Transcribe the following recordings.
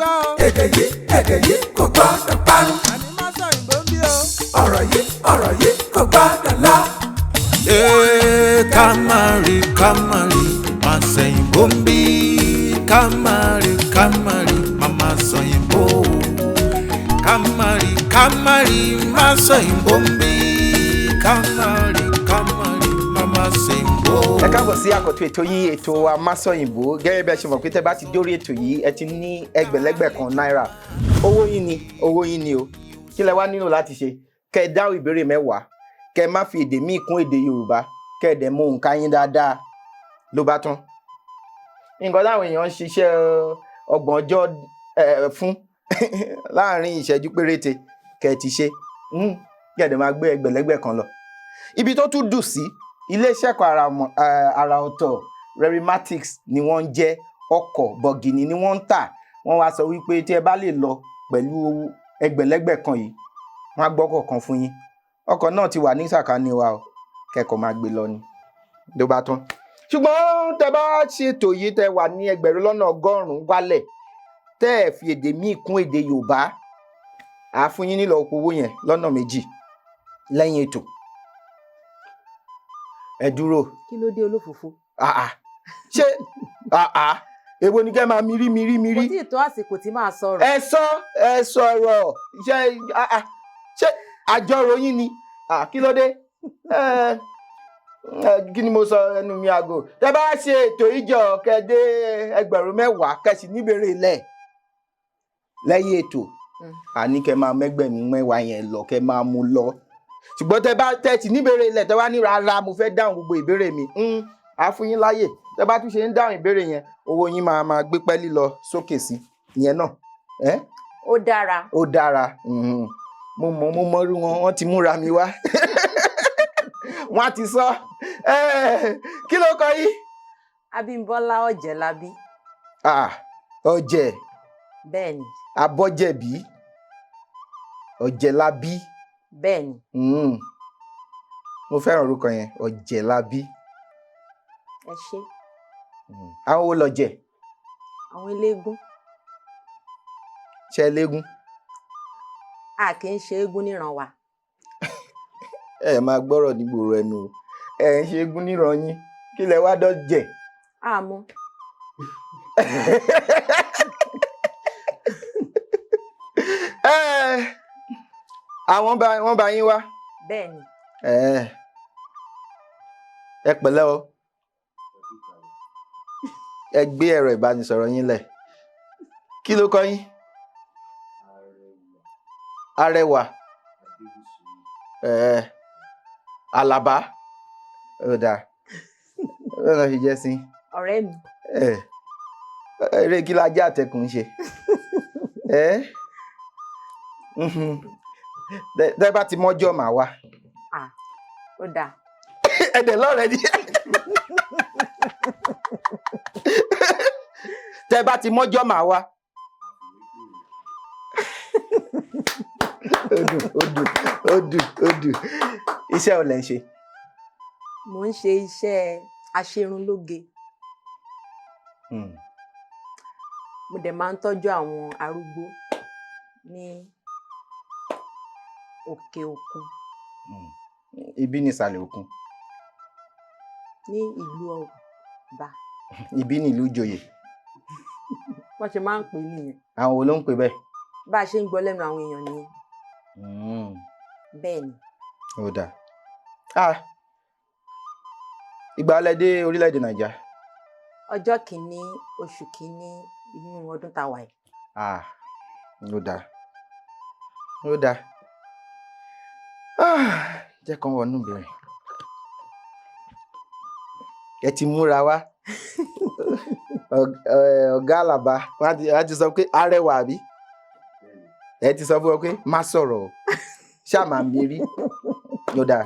gbọ́ o. Èdè yìí, èdè yìí kò gbọ́dọ̀ parun. Àní má sọ òyìnbó ń bí o. Ọ̀rọ̀ yìí, ọ̀rọ̀ yìí kò gbọ́dọ̀ lọ. Ee, ká má rí, ká má rí, má sẹ̀yìnbó ń bí. Ká má rí, ká má rí, má má sọ̀yìnbó. Ká má rí, ká má rí, má sọ̀yìnbó ń bí. Ká má rí, ká má rí, má má sẹ̀yìnbó. Ẹ káàbọ̀ sí àkọ́tún ètò yín, ètò wa Masọ̀yìnbó. Gẹ́gẹ́ bí ẹ ṣe mọ̀ pé tẹ́ bá ti dórí ètò yìí, ẹ ti ní ẹgbẹ̀lẹ́gbẹ̀ kan náírà. Owó yín ni, owó yín ni o. Kí lẹ wá nílò láti ṣe? Kẹ́ ẹ dáhùn ìbéèrè 10, kẹ́ ẹ má fi èdè míì kún èdè Yorùbá, kẹ́ ẹ dẹ̀ mú òǹkà yín dáadáa, ló bá tán. Nǹkan táwọn èèyàn ń ṣiṣẹ́ 30 ọjọ́ fún láàárín ìṣẹ́jú péréte, kẹ́ ẹ ti ṣe, kẹ́ ẹ dẹ̀ máa gbé ẹgbẹ̀lẹ́gbẹ̀ kan lọ. Ibi tó tún dùn sí, iléeṣẹ́ kan àrà ọ̀tọ̀, Rerimatics ni wọ́n ń jẹ́. Ọkọ̀ bọ̀gìnì ni wọ́n ń tà. Wọ́n wá sọ wípé tí ẹ bá lè lọ pẹ̀lú ẹgbẹ̀lẹ́gbẹ̀ kan yìí, wọ́n á gbọ́kọ̀ kan fún yín. Ọkọ̀ náà ti wà ní sàkání wa o, kẹ́kọ̀ọ́ máa gbé lọ ni, ló bá tán. Ṣùgbọ́n tẹ bá ṣètò yìí, tẹ wà ní 100,000 wálẹ̀, tẹ́ ẹ fi èdè míì kún èdè Yorùbá, àá fún yín nílò owó yẹn lọ́nà méjì lẹ́yìn ètò. Ẹ dúró. Kí ló dé, olófòfó? Ah ah. Ṣé ah ah, èwo ni kẹ́ máa mirí mirí Kò mirí? tí ì tó àsìkò tí màá sọ̀rọ̀. Ẹ sọ, ẹ sọ̀rọ̀. Ṣé ah ah, ṣé àjọrò yín ni? Ah, kí ló dé? Ẹ ẹ, kí ni mo sọ ẹnu mi àgò? Tẹ bá ṣe ètò ìjọ kẹdé 10,000, kẹsì níbèrè lẹ lẹ́yìn ètò, àní kẹ máa mẹ́gbẹ̀rún mẹ́wàá yẹn lọ, kẹ máa mú lọ. Ṣùgbọ́n tẹ bá tẹ ti níbèrè lẹ, tẹ wá ní rárá, mo fẹ́ dáhùn gbogbo ìbéèrè mi, á fún yín láyè. Tẹ bá tún ṣe ń dáhùn ìbéèrè yẹn, owó yín máa máa gbé pẹ́ẹ́lí lọ sókè sí ìyẹn náà. Ẹ́ Ó dára. Ó dára. Mo mọ, mo mọrú wọn, wọn ti múra mi wá, wọn á ti sọ. Kí ló kọ yín? Abímbọ́lá Ọ̀jẹ̀lábí. Ah, Ọ̀jẹ̀. Bẹ́ẹ̀ ni. Abọ́jẹ̀bí, Ọ̀jẹ̀lábí. Bẹ́ẹ̀ ni. Mo fẹ́ràn orúkọ yẹn, Ọ̀jẹ̀lábí. Ẹ ṣé. Àwọn wo lọ̀jẹ̀? Àwọn eléégún. Ṣe eléégún? A kì í ṣe eégún níran wa. Ẹ máa gbọ́rọ̀ nígboro ẹnu o. Ẹ ń ṣe eégún níran yín, kí lẹ wá dọ́jẹ̀? Àmọ́. Ẹ àwọn bá wọn bá yín wá? Bẹ́ẹ̀ ni. Ẹ pẹ̀lẹ́ o. Ẹ gbé ẹ̀rọ ìbánisọ̀rọ̀ yín lẹ̀. Kí ló kọ yín? Arẹwà Àlàbá. Ó dáa, ó lọ fi jẹ́ sí. Ọ̀rẹ́ mi. Ẹ eré kí la jẹ́ àtẹkùn ṣe ẹ. Tẹ bá ti mọ́jọ́, màá wá. Ah, ó dáa. Ẹ̀dẹ̀ lọ́rẹ̀ẹ́ ni. Tẹ bá ti mọ́jọ́, màá wá. Ó dùn, ó dùn, ó dùn, ó dùn. Iṣẹ́ ò lẹ̀ ń ṣe? Mò ń ṣe iṣẹ́ aṣerunlóge. Mo dẹ̀ máa ń tọ́jú àwọn arúgbó ní òkè òkun. Ibi ní ìsàlẹ̀ òkun? Ní ìlú ọba. Ibi ní ìlú ìjòyè. Wọ́n ṣe máa ń pè é nìyẹn. Àwọn wo ló ń pè bẹ́ẹ̀? Bá a ṣe ń gbọ́ lẹ́nu àwọn èèyàn nìyẹn. Bẹ́ẹ̀ ni. Ó dáa. Ah, ìgbà alẹ́ dé orílẹ̀-èdè Nàìjíríà? Ọjọ́ 1 oṣù 1 inú ọdún tá a wà yìí. Ah, ó dáa, ó dáa. Ah, jẹ́ kán wọnú ìbéèrè. Ẹ ti múra wá. Ọ̀gá Àlàbá, wọ́n á ti sọ pé arẹwà àbí? Ẹ ti sọ fún wọn pé má sọ̀rọ̀ o, ṣáà máa mérí. Ó dáa,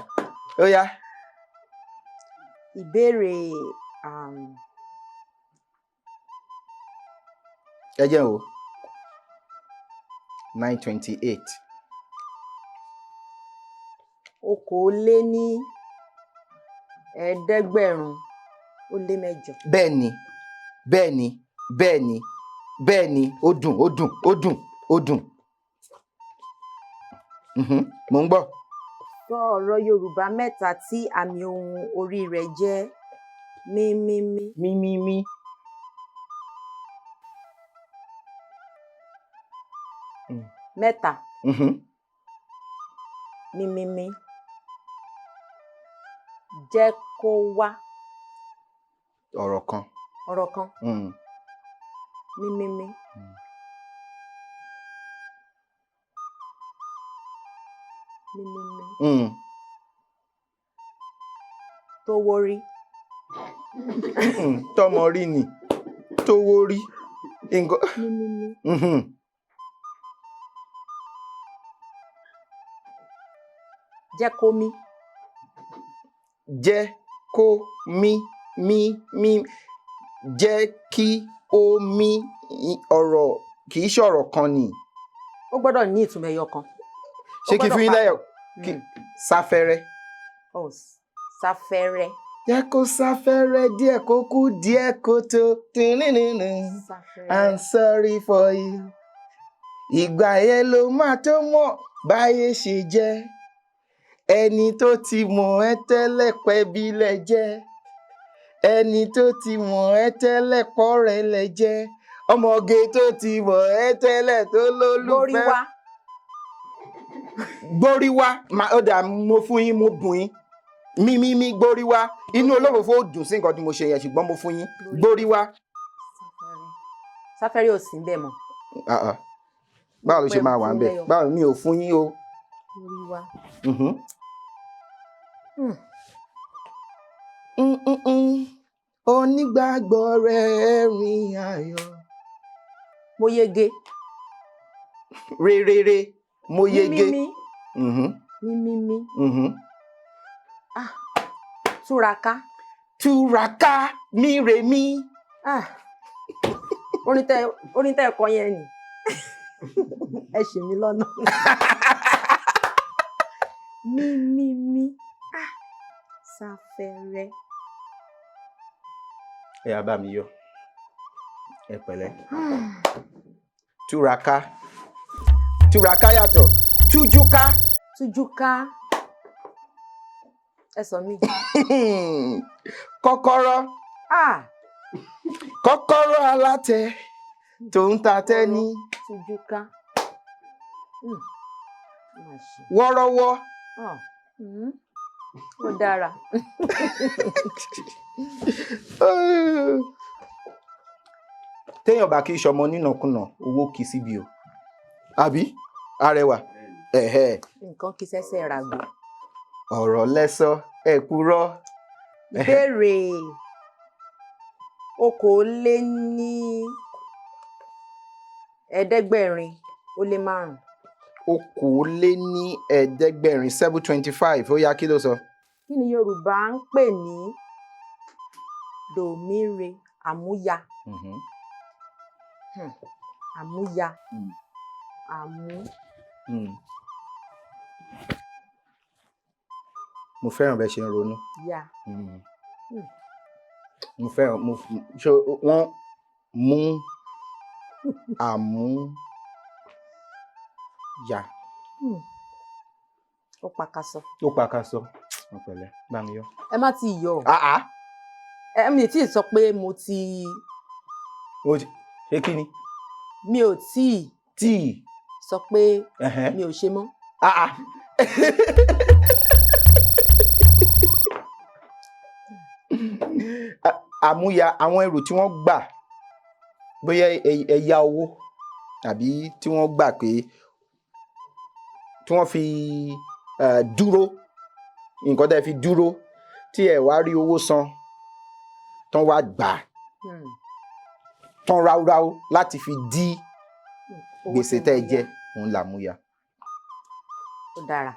ó yá. Ìbéèrè Ẹ jẹ́ o, 9:28. 728. Bẹ́ẹ̀ ni, bẹ́ẹ̀ ni, bẹ́ẹ̀ ni. Bẹ́ẹ̀ ni, ó dùn, ó dùn, ó dùn, ó dùn. Mò ń gbọ́. Sọ ọ̀rọ̀ Yorùbá mẹ́ta tí àmì ohùn orí rẹ̀ jẹ́ mímímí. Mí mí mí. Mẹ́ta. Mímímí. Jẹ́ kó wá. Ọ̀rọ̀ kan. Ọ̀rọ̀ kan. Mímímí. Mímímí. Tówó rí. Tọmọ rí ni tówó rí nǹkan. Mímímí. Jẹ́ kó mí. Jẹ́ kó mí mí mí, jẹ́ kí ó mí, ọ̀rọ̀ kì í ṣọ̀rọ̀ kan ni. Ó gbọ́dọ̀ ní ìtumọ̀ ẹyọ kan. Ṣé kí gbọ́dọ̀ fún yín papọ̀. lẹ́yọ̀ kí sáfẹ́rẹ́. Oh, sáfẹ́rẹ́. Jẹ́ kó sáfẹ́rẹ́ díẹ̀, kó kú díẹ̀ kó tó tìrìnrìnrìn. Sáfẹ́rẹ́. I'm sorry for you. Ìgbà yẹn ló máa tó mọ̀ báyé ṣe jẹ́. Ẹni tó ti mọ̀ ẹ́ tẹ́lẹ̀ pẹ́ bí lẹ jẹ́. Ẹni tó ti mọ̀ ẹ́ tẹ́lẹ̀ pọ́rẹ́ lẹ jẹ́. Ọmọge tó ti mọ̀ ẹ́ tẹ́lẹ̀ tó Gbórí lólùfẹ́. wá. Gbórí wá, ó dà, mo fún yín, mo bùn yín. Mí mí mí, gbórí wá. Inú olófòfó ò dùn sí nǹkan tí mo ṣe yẹn, ṣùgbọ́n mo fún yín. Gbórí wá. Sáfẹ́rẹ́. Sáfẹ́rẹ́ ò sí bẹ́ẹ̀ mọ́. Ah, ah. Báwo ló ṣe máa wà ń bẹ̀? Báwo mi ò fún yín o. Gbórí wá. Onígbàgbọ́ rẹ̀ rìn ayọ̀. Mo yege. Rerere, mo yege. Mímímí. Mímímí. Ah. Túraká. Túraká mi re mi. Ah. Orin tẹ ẹ̀kọ́ yẹn ni. Ẹ ṣì mí lọ́nà. Mímímí. Ah. Sáfẹ́rẹ́. Ẹ yà bá mi yọ. Ẹ pẹ̀lẹ́. Túraká. Túraká yàtọ̀. Tújúká. Tújúká. Ẹ sọ mí. Kọ́kọ́rọ́. Ah. Kọ́kọ́rọ́ alátẹ tó ń ta tẹ́ni. Tújúká. Má ṣe. Wọ́rọ́wọ́. Ah. Ó dára. Téèyàn bá kí í ṣọmọ nínàkúnà, owó kì í síbi o, àbí arẹwà? Ẹ̀hẹ́. Nǹkan kì í ṣẹ̀ṣẹ̀ ràgò. Ọ̀rọ̀ lẹ́sọ ẹ kúrọ́. Ìbéèrè 525. 725, 725. Ó yá, kí ló sọ? Kí ni Yorùbá ń pè ní dòmíre àmúya? Àmúya. Àmú. Mo fẹ́ràn bẹ́ẹ̀ ṣe ń ronú. Ya. Mo fẹ́ràn mo ṣe wọ́n mú àmú ya. Ó pakasọ. Ó pakasọ. Mo pẹ̀lẹ́, bá mi yọ. Ẹ má ti yọ. Ah ah. Ẹ mi tí ì sọ pé mo ti. O ti ṣé kí ni? Mi ò tí ì Tíì. sọ pé mi ò ṣe mọ́. Ah ah. Àmúya àwọn ẹrù tí wọ́n gbà, bóyá ẹ yá owó tàbí tí wọ́n gbà pé tí wọ́n fi dúró, nǹkan tẹ́ fi dúró tí ẹ wá rí owó san tán, wá gbà á tán ráúráú láti fi dí Owó gbèsè tí tẹ́ ẹ mo jẹ yá. Òun làmúya. Ó dára.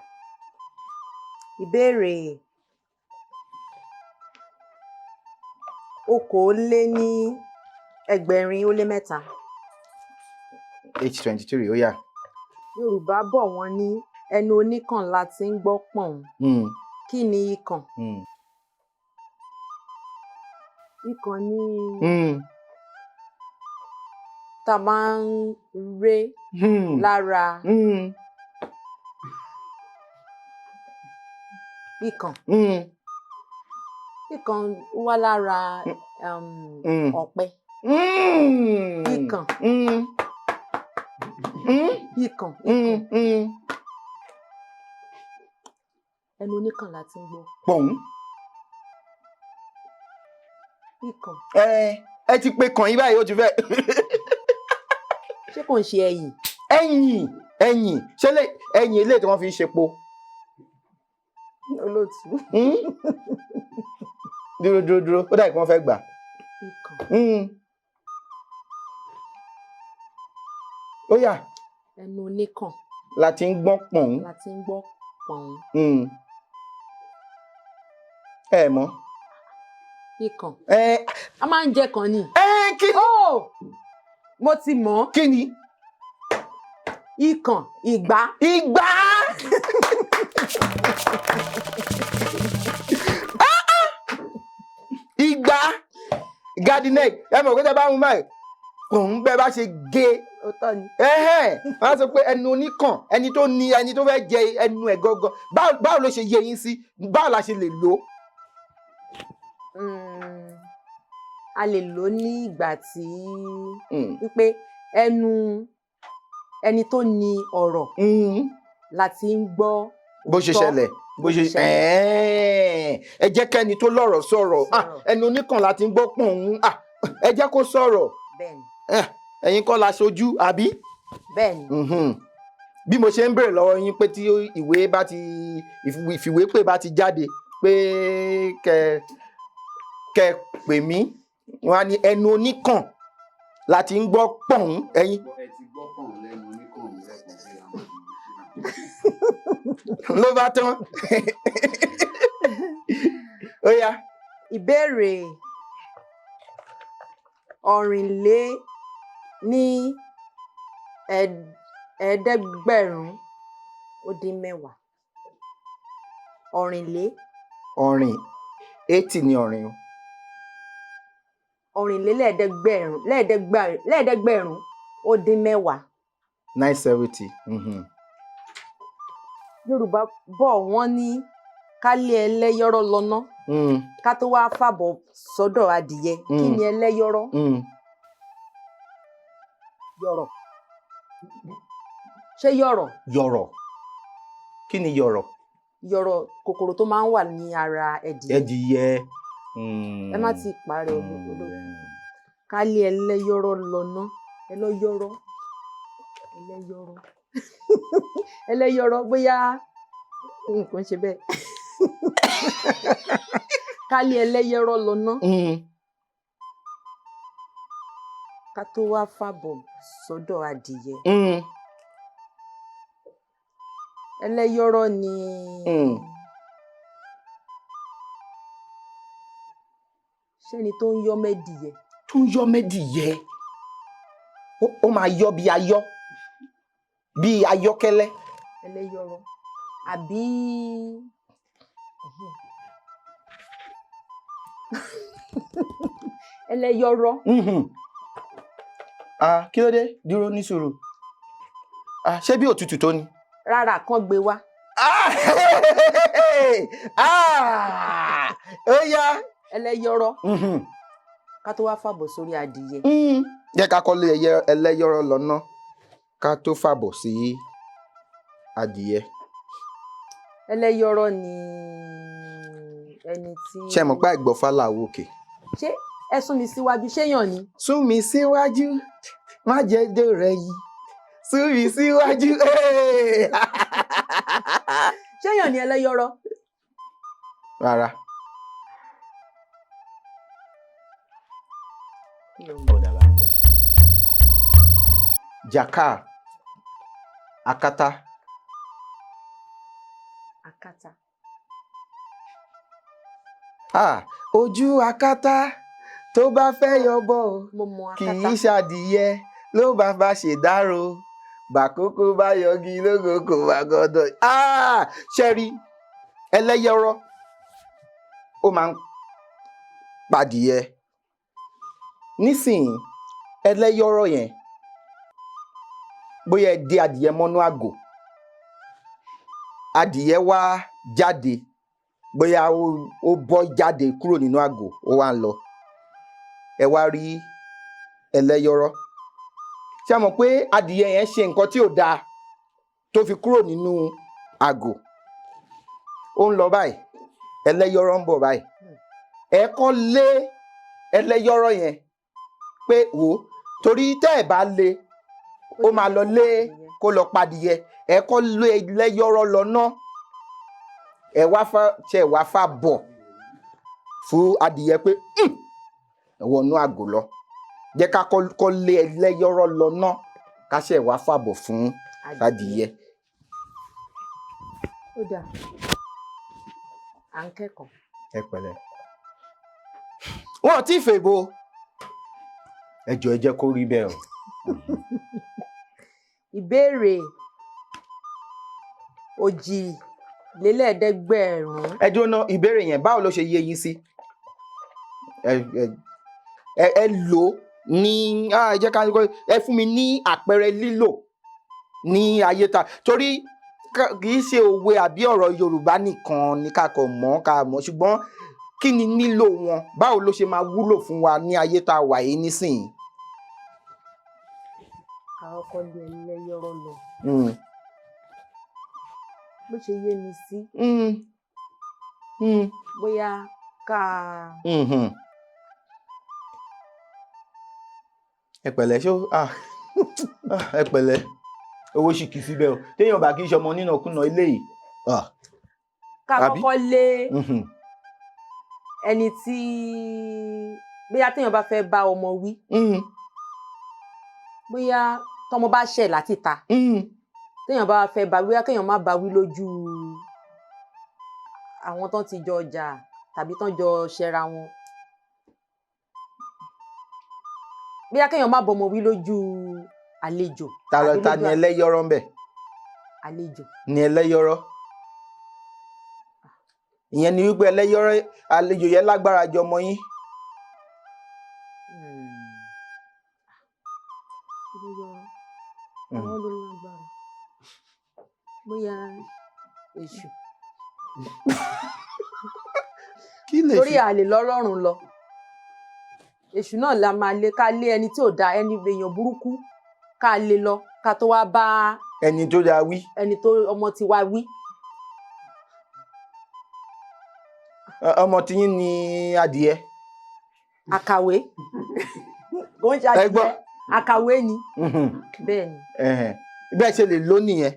Ìbéèrè 823. 823, ó yá. Yorùbá bọ̀, wọ́n ní ẹnu oníkàn la ti ń gbọ́ pọ̀n. Kí ni ikàn? Ikàn ni Tá a máa ń ré lára ikàn. Ikàn wá lára ọ̀pẹ. Ikàn. Ikàn. Ẹnu oníkàn la ti ń gbọ́. Pọ̀n. Ikàn. Ẹ ti pe kàn yín báyìí, ó ti fẹ́. Ṣé kò ń ṣe ẹyìn? Ẹyìn, ẹyìn, ṣé lè ẹyìn eléyìí tí wọ́n fi ń ṣepo? Olóòtú. Dúró, dúró, dúró, ó dàbí pé wọ́n fẹ́ gbà. Ikàn. Ó yá. Ẹnu oníkàn. La ti ń gbọ́ pọ̀n. La ti ń gbọ́ pọ̀n. Ẹ mọ̀. Ikàn. Ẹ. A máa ń jẹ kàn ni. Ẹ kí ni? Ó! Mo ti mọ̀. Kí ni? Ikàn, ìgbá. Ìgbá! Ìgbá! Garden egg. Ẹ mọ̀ pé tẹ bá mú báyìí, kò ń bẹ́ẹ̀ bá ṣe gé. Òótọ́ ni. Ẹhẹ́n, wọ́n á sọ pé ẹnu oníkàn, ẹni tó ní, ẹni tó fẹ́ jẹ ẹnu ẹ̀ gangan. Báwo ló ṣe yé yín sí? Báwo la ṣe lè lò ó? A lè lò ó ní ìgbà tí wípé ẹnu ẹni tó ní ọ̀rọ̀ la ti ń gbọ́ Bó ṣe òótọ́. ṣẹlẹ̀, bó ṣe ṣẹlẹ̀. Ẹ̀ẹ́n, ẹ jẹ́ kẹ́ni tó lọ́rọ̀ sọ̀rọ̀. Ah, Sọ̀rọ̀. ẹnu oníkàn la ti ń gbọ́ pọ̀n òun. Ah, ẹ jẹ́ kó sọ̀rọ̀. Bẹ́ẹ̀ni. Ẹ̀yin kọ́ la ṣojú, àbí? Bẹ́ẹ̀ni. Bí mo ṣe ń béèrè lọ́wọ́ yín pé tí ìwé bá ti ìfìwépè bá ti jáde pé kẹ pè mí, wọ́n á ní ẹnu oníkàn la ti ń gbọ́ pọ̀n ẹ̀yin. Ẹ ti gbọ́ pọ̀n lẹ́nu oníkàn mi lẹ́kọ̀ọ́ pé àwọn Ló bá tán. Ó yá. Ìbéèrè 750. Ọ̀rìnlé. Ọ̀rìn, 80 ni ọ̀rìn o. Ọ̀rìnlélẹ́ẹ̀ẹ́dẹ́gbẹ̀rún 750. 970. Yorùbá bọ̀, wọ́n ní ká lé ẹlẹ́yọ̀rọ̀ lọ́nà ká tó wá fàbọ̀ sọ́dọ̀ adìyẹ. Kí ni ẹlẹ́yọ̀rọ̀? Yọ̀rọ̀. Ṣé yọ̀rọ̀? Yọ̀rọ̀. Kí ni yọ̀rọ̀? Yọ̀rọ̀, kòkòrò tó máa ń wà ní ara ẹdìyẹ. Ẹdìyẹ. Ẹ má ti parẹ́, olóòtú. Ká lé ẹlẹ́yọ̀rọ̀ lọ́nà. Ẹlẹ́yọ̀rọ̀. Ẹlẹ́yọ̀rọ̀. Ẹlẹ́yọ̀rọ̀, bóyá nǹkan ṣe bẹ́ẹ̀. Ká lé ẹlẹ́yọ̀rọ̀ lọ́nà. Ká tó wá fàbọ̀ sọ́dọ̀ adìyẹ. Ẹlẹ́yọ̀rọ̀ ni ṣẹ́ni tó ń yọ́ mẹ́dìyẹ. Tó ń yọ́ mẹ́dìyẹ. Ó máa yọ́ bí ayọ́. Bí ayọ́kẹ́lẹ́. Ẹlẹ́yọ̀rọ̀. Àbí ẹlẹ́yọ̀rọ̀. Ah, kí ló dé? Dúró ní sùúrù. Ah, ṣé bí òtútù tó ni? Rárá, kan gbé wá. Ah! Ah! Ó yá. Ẹlẹ́yọ̀rọ̀. Ká tó wá fàbọ̀ sórí adìyẹ. Jẹ́ ká kọ́lé ẹlẹ́yọ̀rọ̀ lọ́nà ká tó fàbọ̀ sí adìyẹ. Ẹlẹ́yọ̀rọ̀ ni ẹni tí. Ṣé ẹ mọ̀ pé àìgbọ́fá là wò òkè? Ṣé ẹ sún mi síwájú, ṣéyàn ni? Sún mi síwájú, má jẹ́ dòrò yìí. Sún mi síwájú. Ṣéyàn ni ẹlẹ́yọ̀rọ̀? Rárá. Jackal. Akátá. Akátá. Ah, ojú akátá tó bá fẹ́ yọbọ o, Mo mọ kì akátá. í ṣàdìyẹ ló bá bá ṣèdárò, bàkókò bá yọgi lógo kò bá gọdọ. Ah, ṣẹ́rí ẹlẹ́yọ̀rọ̀, ó máa ń padìyẹ nísìnyí. Ẹlẹ́yọ̀rọ̀ yẹn, Bóyá ẹ dé adìyẹ mọ́nú àgò, adìyẹ wá jáde, bóyá ó bọ́ jáde kúrò nínú àgò, ó wá ń lọ, ẹ wá rí ẹlẹ́yọrọ́. Ṣé ẹ mọ̀ pé adìyẹ yẹn ṣe nǹkan tí ò dáa tó fi kúrò nínú àgò? Ó ń lọ báyìí, ẹlẹ́yọrọ́ ń bọ̀ báyìí. Ẹ kọ́ lé ẹlẹ́yọrọ́ yẹn pé wò ó, torí tẹ́ ẹ̀ bá lé, ó máa lọ lé kó lọ padìyẹ. Ẹ kọ́ lé ẹlẹ́yọrọ́ lọ ná, ẹ wá fà ṣe wá fà bọ̀ fún adìyẹ pé, "Ẹ wọnú àgò lọ." Jẹ́ ká kọ́ lé ẹlẹ́yọrọ́ lọ ná, ká ṣe wá fàbọ̀ fún adìyẹ. Ó dáa, à ń kẹ́kọ̀ọ́. Ẹ pẹ̀lẹ́. Wọn ò tí ì fèbò. Ẹ jọ̀ọ́, ẹ jẹ́ kó rí bẹ́ẹ̀ o. Ìbéèrè 18. Ẹ dúró ná, ìbéèrè yẹn, báwo ló ṣe yé yín sí? Ẹ ẹ ẹ ẹ lò ó ní, ẹ jẹ́ ká ẹ fún mi ní àpẹẹrẹ lílò ní ayé ta, torí kì í ṣe òwe àbí ọ̀rọ̀ Yorùbá nìkan ní ká kọ̀ mọ̀ ká mọ̀, ṣùgbọ́n kí ni nílò wọn? Báwo ló ṣe máa wúlò fún wa ní ayé tá a wà yìí nísìnyí? Ká kọ́kọ́ lé ẹlẹ́yọrọ́ lọ. Bó ṣe yé mi sí, bóyá ká Ẹ pẹ̀lẹ́. Ṣó ẹ pẹ̀lẹ́, owó sì kì í síbẹ̀ o, téèyàn bá kì í ṣọmọ nínàkúnà eléyìí. Ká Àbí? kọ́kọ́ lé ẹni tí, bóyá téèyàn bá fẹ́ bá ọmọ wí, bóyá tọmọ bá ṣẹ̀ láti ta, téèyàn bá fẹ́ bá wí, bóyá kéèyàn má bá wí lójú àwọn tán ti jọ jà tàbí tán jọ ṣẹra wọn, bóyá kéèyàn má bọmọ wí lójú àlejò Ta lọ àbí ta lójú ni ẹlẹ́yọ̀rọ̀ ń bẹ̀? Àlejò. Ni ẹlẹ́yọ̀rọ̀ ìyẹn ni wípé ẹlẹ́yọ̀rọ̀ àlejò yẹn lágbára jọ ọmọ yín. Ẹlẹ́yọ̀rọ̀, àwọn ló lágbára, bóyá èṣù. Kí lè Torí fi àlè lọ́lọ́run lọ, èṣù náà la máa lé. Ká lé ẹni tí ò da, ẹni èèyàn burúkú, ká lé lọ, ká tó wá bá ẹni tó dáa wí. Ẹni tó ọmọ tiwa wí. Ọmọ tiyín ni adìyẹ. Àkàwé kò ń ṣe Ẹ gbọ́. adìyẹ, àkàwé ni. Bẹ́ẹ̀ ni. Ẹhẹn. Bẹ́ẹ̀ ṣe lè lò nìyẹn.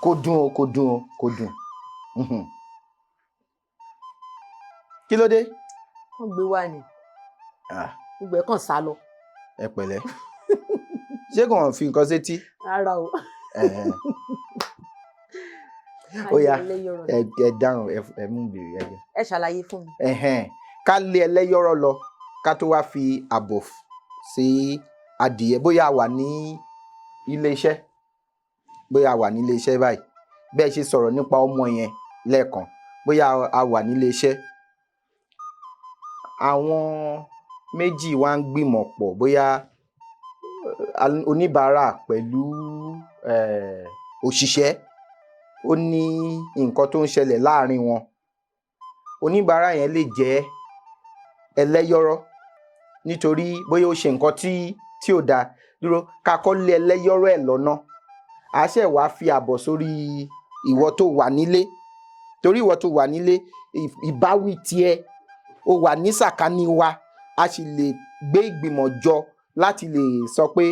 Kò dùn o, kò dùn o, kò dùn. Kí ló dé? Wọ́n gbé wá ni. Ah, Gbogbo ẹ̀ kàn sá lọ. Ẹ pẹ̀lẹ́. Ṣé kò hàn fi nǹkan sétí? Rárá o. Ẹhẹn. Ó yá, Ẹlẹ́yọ̀rọ̀. ẹ dáhùn, ẹ mú ìbéèrè ẹ jẹ. Ẹ ṣàlàyé fún mi. Ẹhẹn. Ká lé ẹlẹ́yọ̀rọ̀ lọ, ká tó wá fi àbọ̀ sí adìyẹ. Bóyá a wà ní ilé iṣẹ́, bóyá a wà ní ilé iṣẹ́ báyìí, bẹ́ẹ̀ ṣe sọ̀rọ̀ nípa ọmọ yẹn lẹ́ẹ̀kan, bóyá a wà ní ilé iṣẹ́, àwọn méjì wá ń gbìmọ̀ pọ̀, bóyá oníbàárà pẹ̀lú òṣìṣẹ́, ó ní nǹkan tó ń ṣẹlẹ̀ láàrin wọn. Oníbàárà yẹn lè jẹ́ ẹlẹ́yọ̀rọ̀, nítorí bóyá ó ṣe nǹkan tí ò dáa. Dúró, ká kọ́ lé ẹlẹ́yọ̀rọ̀ ẹ̀ lọ́nà, a ṣẹ̀ wá fi àbọ̀ sórí ìwọ tó wà nílé, torí ìwọ tó wà nílé, ìbáwí tiẹ̀, ó wà ní sàkání wa, a sì lè gbé ìgbìmọ̀ jọ láti lè sọ pé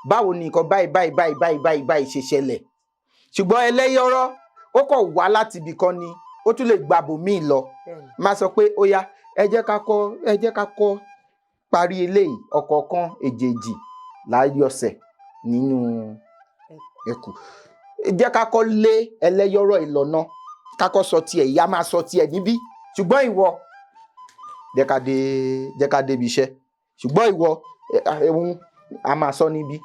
báwo ni nǹkan báyìí báyìí báyìí báyìí báyìí báyìí ṣe ṣẹlẹ̀. Ṣùgbọ́n ẹlẹ́yọ̀rọ̀, ó kọ̀ wá láti ibì kan ni, ó tún lè gbàbò míì lọ. Máa sọ pé ó yá, ẹ jẹ́ ká kọ́ parí eléyìí ọ̀kọ̀ọ̀kan èjèèjì láyọ̀sẹ̀ nínú ẹkù. Ẹ jẹ́ ká kọ́ lé ẹlẹ́yọ̀rọ̀ ìlọ́nà, ká kọ́ sọ tiẹ̀, ìyá máa sọ tiẹ̀ níbí, ṣùgbọ́n ìwọ jẹ́ ká débi iṣẹ́, ṣùgbọ́n ìwọ ẹ̀hún a máa sọ níbí.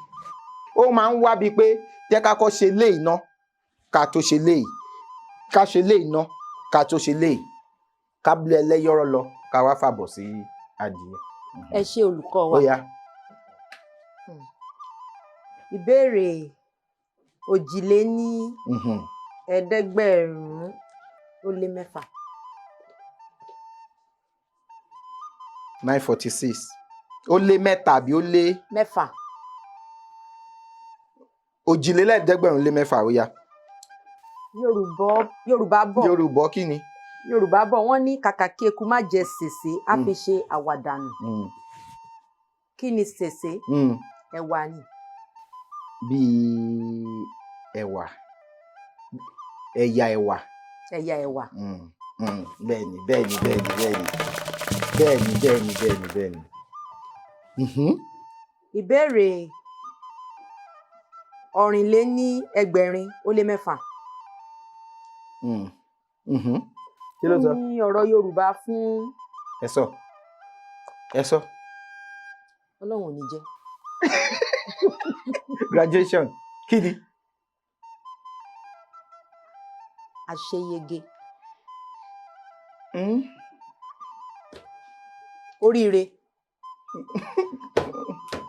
Ó máa ń wá bíi pé jẹ́ ká kọ́ ṣe léyìí ná, ká tó ṣe léyìí, ká ṣe léyìí ná, ká tó ṣe léyìí, ká lé ẹlẹ́yọ̀rọ̀ lọ, ká wá fàbọ̀ sí adìyẹ. Ẹ ṣé, olùkọ́ wa. Ó yá. Ìbéèrè Òjìléní ẹ̀ẹ́dẹ́gbẹ̀rún ó lé mẹ́fà. 946. Ó lé mẹ́ta àbí ó lé Mẹ́fà. 6,406, ó yá. Yorùbá bọ̀. Yorùbá kí ni? Yorùbá bọ̀, wọ́n ní kàkà kí eku má jẹ sèsé, á fi ṣe àwàdànù. Kí ni sèsé? Ẹ̀wà ni. Bíi ẹ̀wà, ẹ̀yà ẹ̀wà. Ẹ̀yà ẹ̀wà. Bẹ́ẹ̀ni, bẹ́ẹ̀ni, bẹ́ẹ̀ni, bẹ́ẹ̀ni, bẹ́ẹ̀ni, bẹ́ẹ̀ni, bẹ́ẹ̀ni, bẹ́ẹ̀ni. Ìbéèrè 6,406. Kí ló sọ? Kí ni ọ̀rọ̀ Yorùbá fún Ẹ sọ, ẹ sọ. Ọlọ́run ò ní jẹ́. Graduation kí ni? Àṣeyege. Oríire.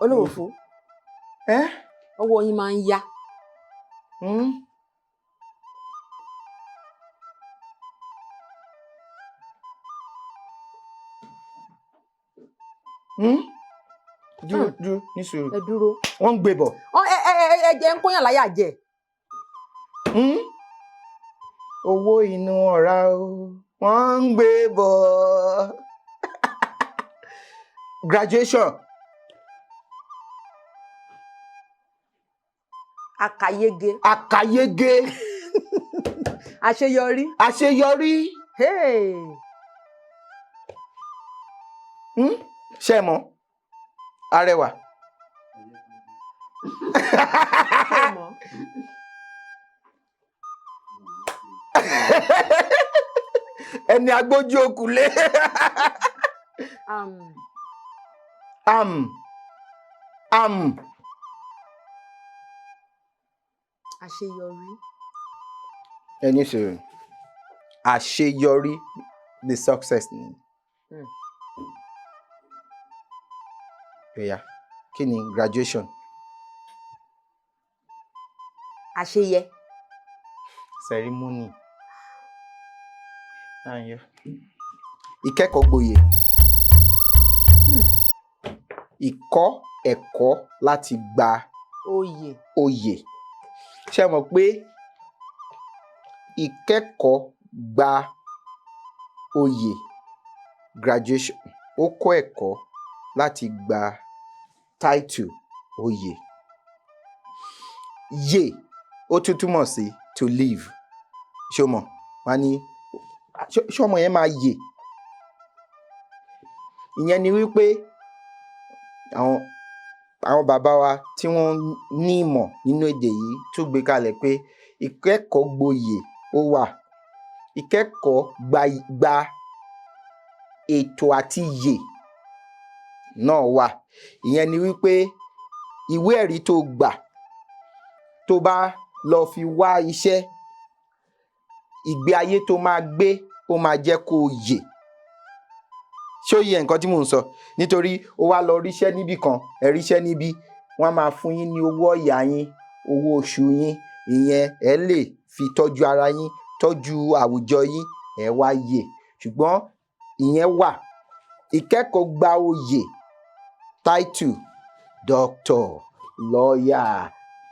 Olóòfó. Ẹ́? Ọwọ́ yín máa ń yá. Dúró, dúró, ní sùúrù. Ẹ dúró. Wọ́n ń gbé bọ̀. Ọ ẹ ẹ ẹ ẹ jẹ́ ń kóyàn láyà jẹ. Owó inú ọ̀rá o, wọ́n ń gbé bọ̀. Graduation. Àkàyege. Àkàyege. Àṣeyọrí. Àṣeyọrí. Hey. Ṣé ẹ mọ̀? Arẹwà. Ṣé ẹ mọ̀? Ẹni agbójú okùnlé. Am. Am. Àṣeyọrí. Ẹni sọ̀rọ̀. Àṣeyọrí, the success ni. Oya, kí ni graduation? Àṣeyẹ. Ceremony. Ayọ̀. Ìkẹ́kọ̀ọ́ gboyè. Ìkọ́ ẹ̀kọ́ láti gba oyè. Oyè. Ṣé ẹ mọ̀ pé ìkẹ́kọ̀ọ́ gba oyè, graduation, ó kọ́ ẹ̀kọ́ láti gba title oyè. Yè ó tún túmọ̀ sí to live. Ṣé o mọ̀? Wọ́n á ní ṣé ọmọ yẹn máa yè? Ìyẹn ni wípé àwọn bàbá wa tí wọ́n ní ìmọ̀ nínú èdè yìí tún gbé kalẹ̀ pé ìkẹ́kọ̀ọ́ gboyè ó wà. Ìkẹ́kọ̀ọ́ gba ètò àti yè náà wà. Ìyẹn ni wípé ìwé ẹ̀rí tó gbà, tó bá lọ fi wá iṣẹ́, ìgbé ayé tó máa gbé, ó máa jẹ́ kó o yè. Ṣé ó yẹ nǹkan tí mò ń sọ? Nítorí ó wá lọ ríṣẹ́ níbì kan, ẹ ríṣẹ́ níbí, wọ́n á máa fún yín ní owó ọ̀yà yín, owó oṣù yín, ìyẹn ẹ lè fi tọ́jú ara yín, tọ́jú àwùjọ yín, ẹ wá yè. Ṣùgbọ́n ìyẹn wà. Ìkẹ́kọ̀ọ́ gba oyè, title, doctor, lawyer,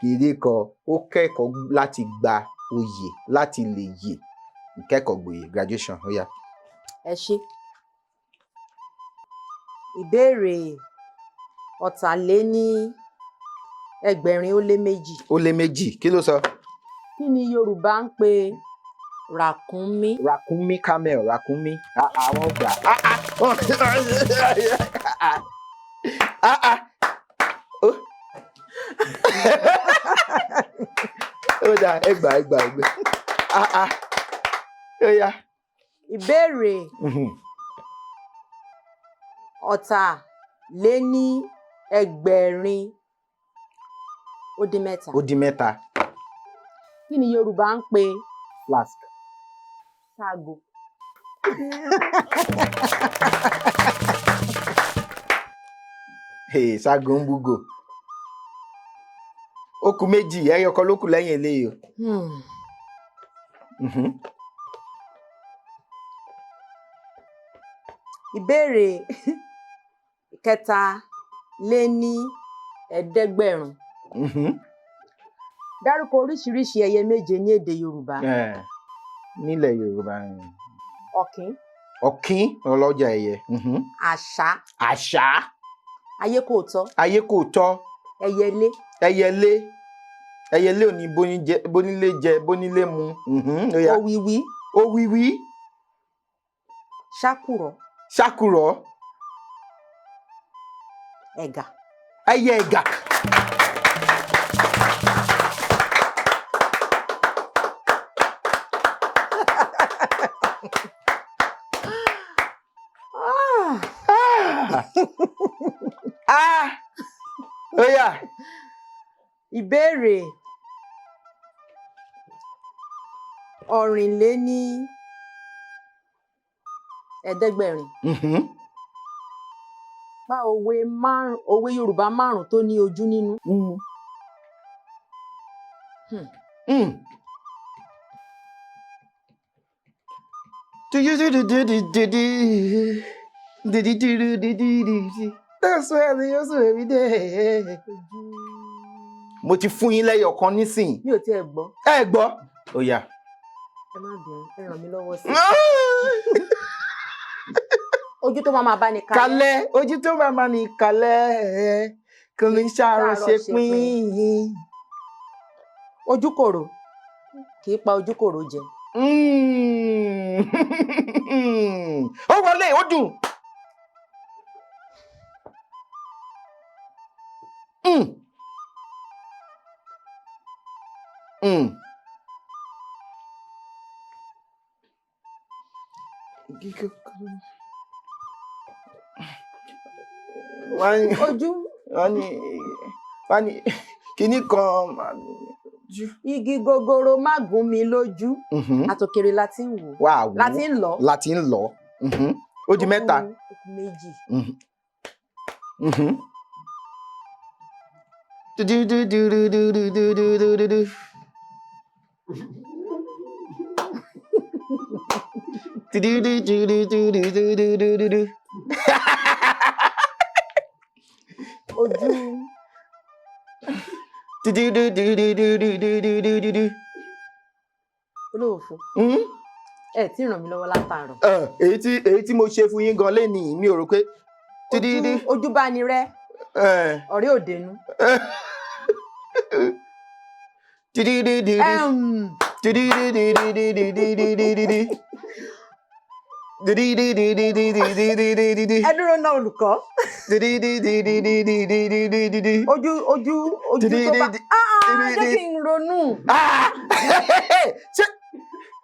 kìnní kan, ó kẹ́kọ̀ọ́ láti gba oyè, láti lè yè. Ìkẹ́kọ̀ọ́ gboyè, graduation, ó yá. Ẹ ṣé. Ìbéèrè 6,642. Ó lé méjì, kí ló sọ? Kí ni Yorùbá ń pè ràkúnmí? Ràkúnmí, camel, ràkúnmí. Àwọn gbà. Ah, ah. Ó. Ó dáa, ẹ gbà, ẹ gbà, ẹ gbà. Ah, ah. Ó yá. Ìbéèrè 6,643. Ó dín mẹ́ta. Kí ni Yorùbá ń pè Flask. Ṣágo? Hey, ṣágo ń búgò. Ó kù méjì, ẹyọ kan ló kù lẹ́yìn eléyìí o. Ìbéèrè 703. Dárúkọ oríṣiríṣi ẹyẹ méje ní èdè Yorùbá. Nílẹ̀ Yorùbá. Ọ̀kín. Ọ̀kín ọlọ́jà ẹyẹ. Àṣá. Àṣá. Ayékòótọ́. Ayé kò tọ́. Ẹyẹlé. Ẹyẹlé. Ẹyẹlé ò ní bónílé jẹ bónílé mu. Ó yá. Òwìwí. Òwìwí. Ṣákùrọ̀. Ṣákùrọ̀. Ẹ̀gà. Ẹyẹ ẹ̀gà. Ah! Ó yá. Ìbéèrè 704. Pa òwe márùn, òwe Yorùbá márùn tó ní ojú nínú. That's why I hustle every day. Mo ti fún yín lẹ́yọ̀ kan nísìnyí. Mi ò tiẹ̀ gbọ́. Ẹ gbọ́. Ó yá. Ẹ má bínú, ẹ ràn mí lọ́wọ́ sí i. Ojú tó máa máa bá ni kalẹ́. Kalẹ́, ojú tó máa máa ní kalẹ́, kò ní ṣàrọ̀ ṣe pín. Ojúkòrò kì í pa ojúkòrò jẹ. Ó wọlé, ó dùn. Ojú. Wọ́n ní kinní kan. Igi gogoro má gún mi lójú. Àtòkèrè la ti ń wò. Wà wò. La ti ń lọ. La ti ń lọ. Ó di mẹ́ta. Ó kù méjì. Du-du-du-du-du-du-du-du-du-du. Du-du-du-du-du-du-du-du-du-du. Ojú. Du-du-du-du-du-du-du-du-du-du. Olóòfo. Ẹ tí ràn mí lọ́wọ́ látàárọ̀. Èyí tí mo ṣe fún yín gan lénìí, mi ò rò pé. Ojú bá ni rẹ́. Ọ̀rẹ́ òdenu. Ẹ dúró náà olùkọ́. Ojú ojú ojú tó bá jẹ́ kí n ronú.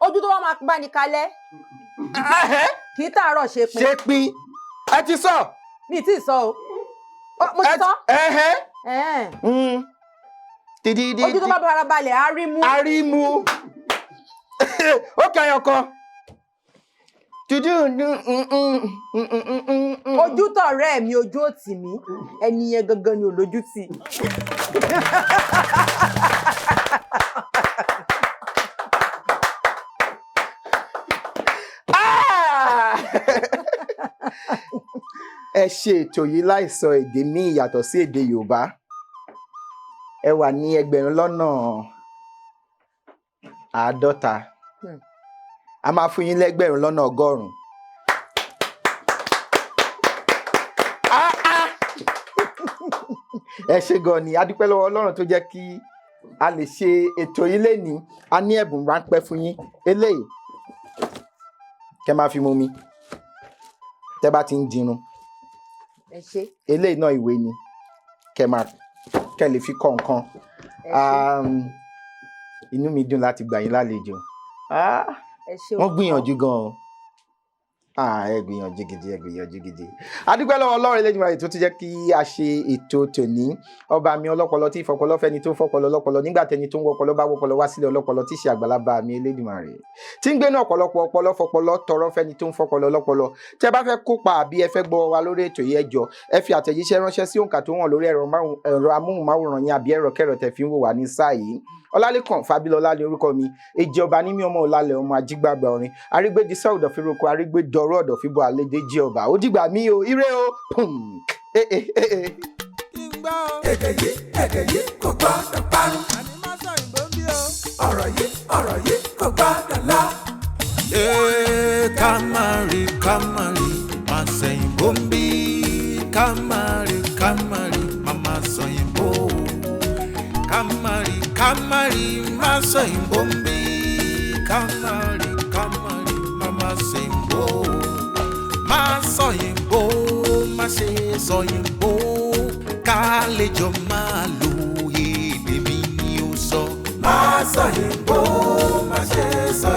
Ojú tó bá máa bá ní kalẹ̀. Kì í tàárọ̀ ṣe pin. Ṣe pin. Ẹ ti sọ. Mi ì tí ì sọ o. Mo ti sọ. Ojú tó bá fara balẹ̀ á rí mú. Á rí mú. Ó kẹyàn kan. Ojú tọ̀rẹ́ mi, ojú ò tì mí, ẹni yẹn gangan ni ò lójú tì. Ẹ ṣe ètò yìí láìsọ èdè míì yàtọ̀ sí èdè Yorùbá. Ẹ wà ní 50,000. A máa fún yín 100,000. Ẹ ṣé gan ni, a dúpẹ́ lọ́wọ́ Ọlọ́run tó jẹ́ kí a lè ṣe ètò yìí lénìí. A ní ẹ̀bùn ráńpẹ́ fún yín. Eléyìí kẹ́ máa fi mu mi tẹ́ bá ti ń dirun. Ẹ ṣé. Eléyìí náà ìwé ni kẹ́ máa kẹ́ lè fi kọ́ nǹkan. Inú mi dùn láti gbà yín lálejò. Wọ́n gbìyànjú gan-an. Ah, ẹ gbìyànjú gidi, ẹ gbìyànjú gidi. Adúpẹ́ lọ́wọ́ Ọlọ́run Elédùmarè tó ti jẹ́ kí a ṣe ètò tòní. Ọba mi ọlọ́pọlọ tí ìfọpọlọ fẹ́ni tó fọpọlọ lọ́pọlọ nígbà tẹni tó ń wọpọlọ bá wọpọlọ wá sílẹ̀ ọlọ́pọlọ tí í ṣe àgbàlagbà mi Elédùmarè. Tí ń gbénú ọ̀pọ̀lọpọ̀ ọpọlọ fọpọlọ tọrọ fẹ́ni tó ń fọpọlọ lọ́pọlọ. Tẹ́ bá fẹ́ kópa àbí ẹ fẹ́ gbọ́ wa lórí ètò yìí, ẹ jọ̀ọ́, ẹ fi àtẹ̀jíṣẹ́ ránṣẹ́ sí òǹkà tó hàn lórí ẹ̀rọ amóhùnmáwòrán yín àbí ẹ̀rọ kẹ̀rọ tẹ́ fi ń wò wá ní sáà yìí. Ọlálékàn Fábílọ́lá ni orúkọ mi. Èjì ọba ní mí, ọmọ ọ̀làlẹ̀, ọmọ ajígbàgbà orin arígbédisá ọ̀dọ̀fíroko arígbédọ̀rọ̀ ọ̀dọ̀fíbọ̀ àlédèjì ọba. Ó dìgbà mí o, ire o. Pum. Eh, eh, eh, eh. Kí n gbọ́ o. Èdè yìí, èdè yìí kò gbọ́dọ̀ parun. Àní má sọ òyìnbó ń bí o. Ọ̀rọ̀ yìí, ọ̀rọ̀ yìí kò gbọ́dọ̀ lọ. Ee, ká má rí, ká má rí, má sẹ̀yìnbó ń bí. Ká má rí, ká má rí, má má sọ̀yìnbó. Ká má rí, ká má rí, má sọ̀yìnbó ń bí. Ká má rí, ká má rí, má má sẹ̀yìnbó. Má sọ̀yìnbó, má ṣe sọ̀yìnbó. Ká lè jọ máa lo èdè mi ni ó sọ. Má sọ yìnbó, má ṣe sọ.